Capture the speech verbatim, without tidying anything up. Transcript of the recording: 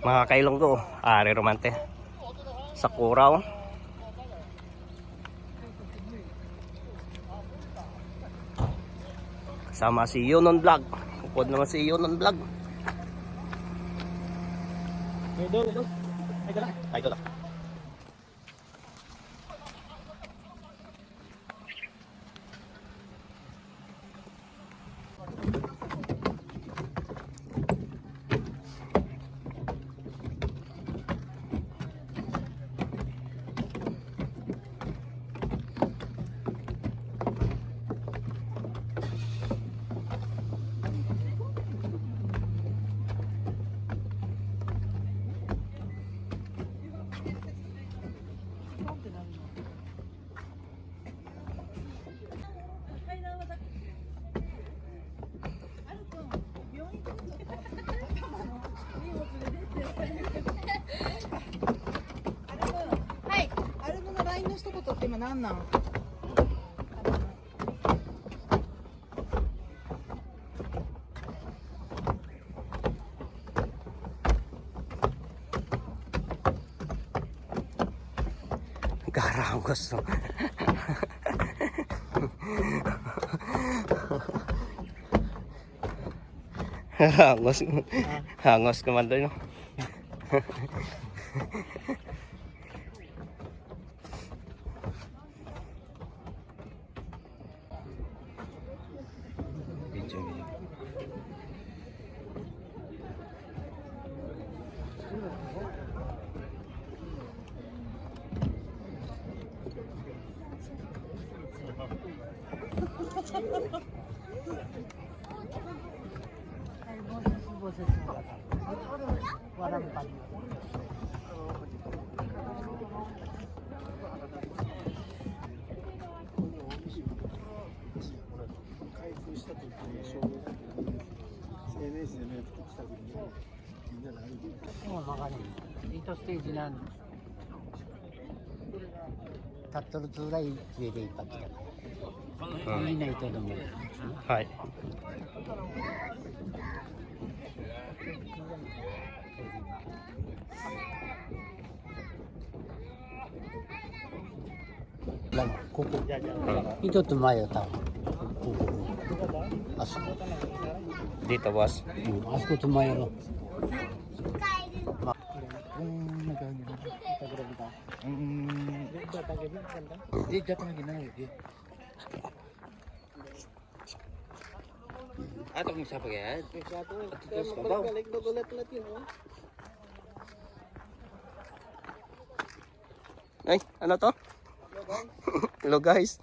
Mga kailong ko, ari romante. Sa Curaw. Sama si Yunon Vlog. Upod naman si Yunon Vlog. Idol, idol. Ay, ka lang. Ay, ka lang. Ay, ano mo na rin gusto ko to, timanana? Karangos, no? Hangos. Hangos, Commander, no? Video, video. Dito stage na. Tatlo tulay, pwede ipagkita. Hmm. Hindi na ito naman. Hi. Lang, kuko. Ito tumayo tao. Kuko. As. Dito, boss. Hmm, as ko tumayo, no. Kung nagkahangin, itagrabita. Mm. Di, dati nga ginagawa, di. Ato kung sa pagayad. Ato sa babaw. Balik, balik, nagulat-ulat yun, oh. Ay, ano to? Hello, guys.